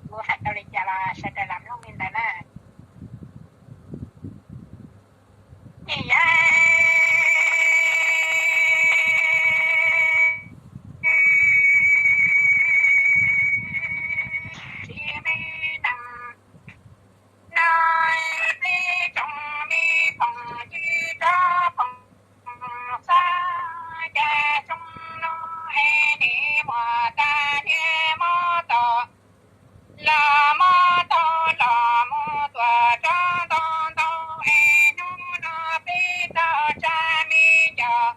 Kuv hais tau li cas los sawv daws lam mloog li ntawd na. Tsis me neeg no, peb tsoom me phooj ywg rov phoom xav cas xyoo no es niam muaj tag niam muab tom los muab tau los mus tuaj rov ntau ntau es hnub no peb tau tsa me ncauj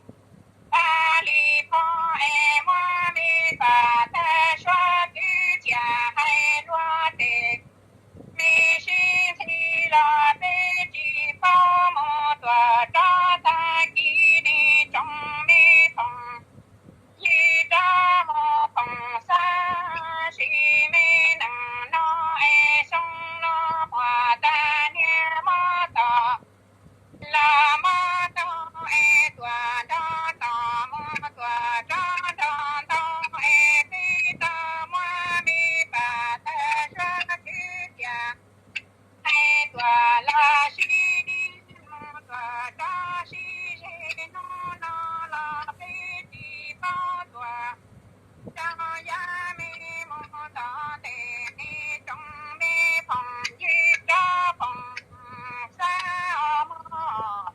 pab li phob es muab me pam tag suab kwv txhiaj hais luag tes me sib ntxhi los peb tsis paub mus tuaj rov tag kis ne tsoom me phooj ywg rov mus phoom xav sis me neeg no es xyoo no muaj tag niam muab tom los muab tau es tuaj nrog tom mus tuaj rov nrog ntau es peb tau muab me pam tag suab kwv txhiaj hais tuaj los sib mus tuaj rov sib ze hnub no los peb tsis paub tuaj rau yav me mus tom ntej ne tsoom me phooj ywg rov phoom xav os mog.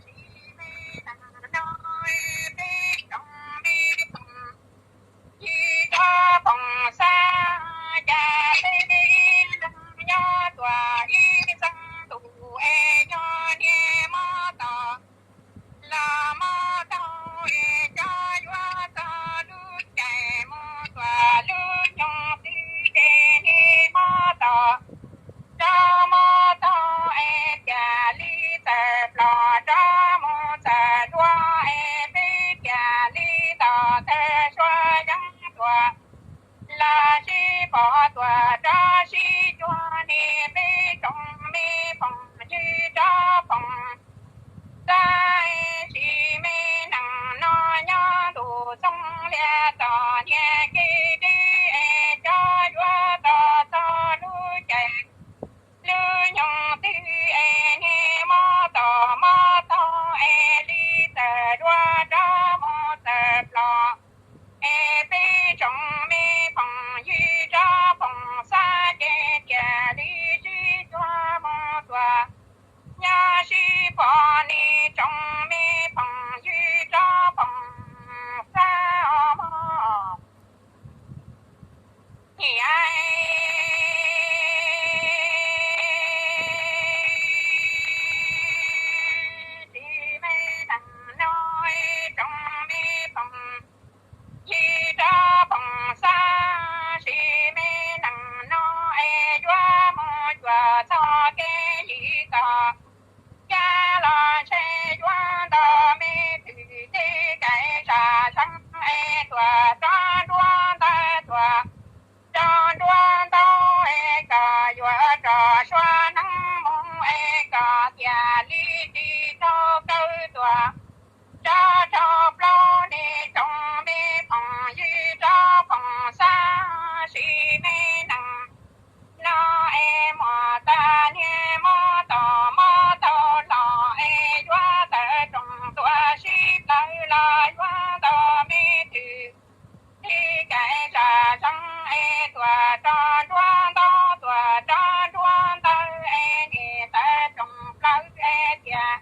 Tsis me neeg no, peb tsoom me phooj ywg rov phoom xav cas peb ib leeg nyob tuaj ib xeeb ntuj es yog niam muab tom los muab tau es cov yuav txog lub caij mus tuaj lub nyoog twg ces niam muab tom rov muab tau es thiaj li txawm plos rov mus txawm dua es peb thiaj li tau tawg suab yeeb tuaj los sib pom tuaj rov sib cuag ne peb tsoom me phooj ywg rov phoom xav sis me neeg no nyob ntuj txooj liab txom nyem kev dib es cov yuav tau txog lub caij lub nyoog twg es niam muab tom muab tau es li txawm dua rov mus txawm plos es peb tsoom me phooj ywg rov phoom xav ces thiaj li sib cuag mus tuaj nyob sib pom ne tsoom me phooj ywg rov phoom xav os mog. Niam, tsis me neeg no, tsoom me phooj ywg rov phoom xav sis me neeg no es yuav mus cuag txog kev yim txoj kev los ntshe yuav nto me twm tej kev zam zees es tuaj rov nruab ntawd tuaj rov nruab ntau es kom yuav rov suav neeb mus es kom thiaj li tsis raug kaw tuaj rov raug plaub ne tsoom me phooj ywg rov phoom xav sis me neeg no es muaj tag niam muab tom muab tau los es yuav tawm rooj tuaj sib plawv los yuav nto me twm tej kev zam zees es tuaj rov nruab ntau tuaj rov nruab ntawd es niam tawm rooj plawv es thiaj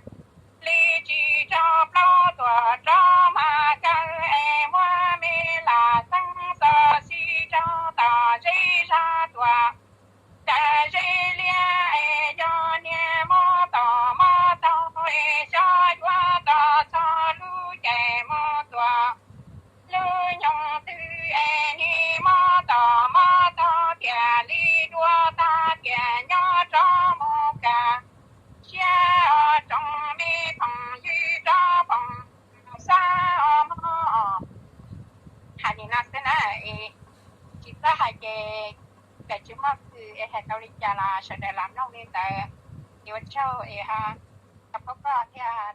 li tsis raug plaub tuaj rov mas kaw es muab me lam xeeb xo xib raug tom zeb zag tuaj raws zeb liab es yog niam muab tom muab tau es xyov yuav tau txog lub caij mus tuaj lub nyoog twg es niam muab tom muab tau thiaj li dua tag tiam nyob rov mus kam siab os tsoom me phooj ywg rov phoom xav os mog. Hais li no xwb na, es tsis txawj hais ces tsis muaj xwm es hais tau li cas los sawv daws lam mloog li ntawd. Es ua tsaug es ho paub koj thiab.